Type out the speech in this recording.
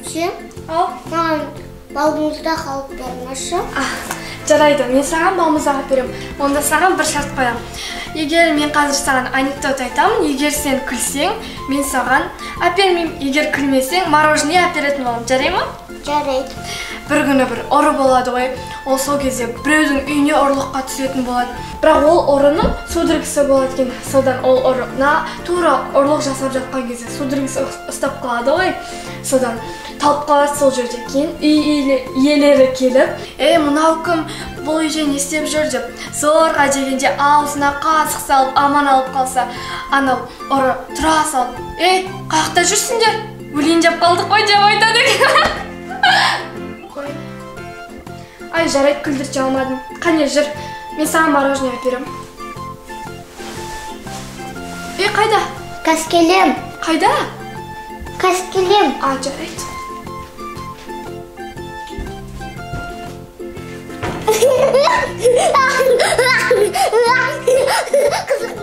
Ше? Ау. Маған балмұздақ алып беріңізші. Жарайды, мен саған балмұздақ алып беремін. Онда саған бір шарт қоямын. Егер мен қазір саған анекдот айтамын, егер сен күлсең, мен саған әпермеймін. Егер күлмесең, мороженое әперетін боламын. Жарай ма? Жарайды. Бір күні бір ұры болады ғой. Ол сол кезде біреудің үйіне ұрлыққа түсетін болады. Бірақ ол ұрының судорогасы болады екен. Содан ол ұры тура ұрлық жасап жатқан кезде судорогасы ұстап қалады ғой. Содан талып қалады сол жерде. Кейін үй иелері келіп, ей, мынау кім, бұл үйде не істеп жүр деп, зорға дегенде аузына қасық салып аман алып қалса, анау ұры тұра салып, ей, қаяқта жүрсіңдер, өлейін деп қалдық қой деп айтады екен. Қой. Ай, жарайды, күлдірте алмадым. Қане, жүр, мен саған мороженое әперемін. Ей, қайда? Қазір келем. Қайда? Қазір келем. А, жарайды. Қызық.